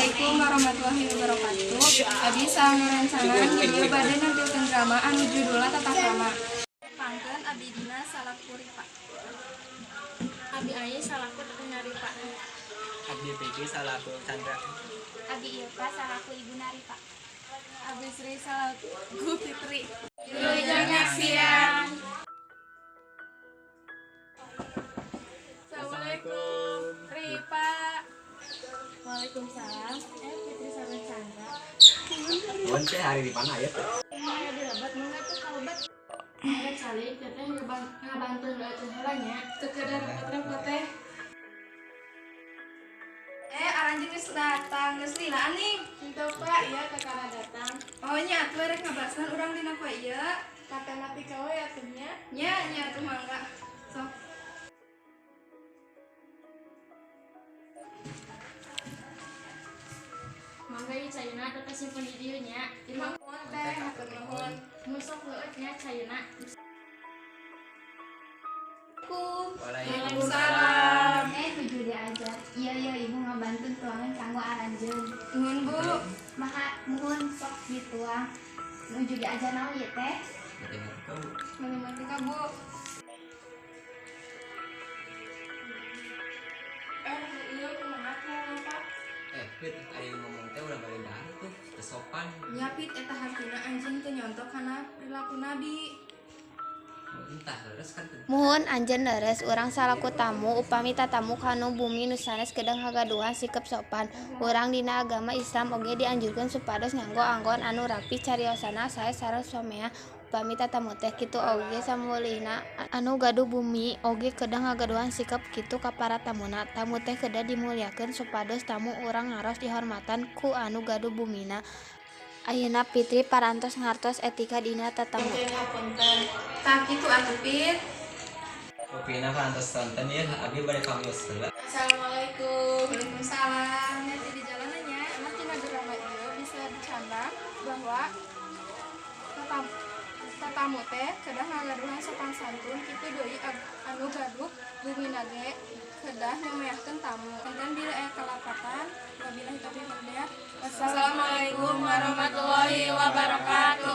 Assalamualaikum warahmatullahi wabarakatuh. Abi sareng rerencangan ieu bade nampilkeun drama anu judulna Tata Krama. Pangkeun abdi dina salaku Ripa. Abi Ayi salaku teteh Ripa. Abdi PG salaku Chandra. Abi Ilpa salaku Ibu Naripa. Abi Sri salaku Fitri. Wilujeng nyaksian. Assalamualaikum Ripa. Waalaikumsalam. Fitri sareng Chandra. Nuhun teh, hari di mana ya teh? Aya di lebet, mangga tuh ka lebet. Mangga calik teteh ngabantuan doakeun heula nya. Teu kedah repot-repot teh. Aranjeun geus datang, geus lila nih. Henteu, Pak, ieu kakara datang. Oh nya atuh, rek ngabasan urang dina poe ieu. Kata napi kawe atuh nya. Nya nya atuh, mangga. Sok. Mangga ieu caina, teteh simpen di dieu nya. Nuhun teh, hatur nuhun. Mun sok leueut nya caina. Ku. Waalaikumsalam. Nuju diajar. Iya, ibu ngabantu tuangan kanggo aranjeun. Nuhun, Bu. Maka muhun, sok dituang. Nuju diajar naon ieu teh? Matematika, Bu. Matematika, Bu. Iya kumaha Pak? Pit, ayo ngomong teh urang balik dahar tuh, teu sopan. Nya Pit, eta hartina anjeun teu nyontok kana perilaku Nabi. Entah leres kan teu. Muhun, anjeun leres. Urang salaku tamu, upami tatamu kanu bumi nu sanes, kedah ngagaduhan sikep sopan. Urang dina agama Islam oge dianjurkeun supados nganggo anggon anu rapi, cariosana sae sareng someah upami tatamu teh. Kitu oge samulihna, anu gaduh bumi oge kedah ngagaduhan sikep kitu ka para tamuna. Tamu teh kedah dimulyakeun supados tamu urang ngaraos dihormatan ku anu gaduh bumina. Ayeuna Fitri parantos ngartos etika dina tatamu. Punten. Tah kitu atuh, Pit. Upina parantos sonten ya, abdi bade pamit heula. Assalamualaikum. Waalaikumsalam. Nanti di jalanannya, anak tina drama ieu bisa dicandak bahwa tatamu teh kedah ngagaduhan sopan santun, kitu deui anu gaduh bumina ge kedah nyomeahkeun tamu. Dan bila aya kalepatan, wabillahi taufiq wal hidayah. Wassalamualaikum warahmatullahi wabarakatuh.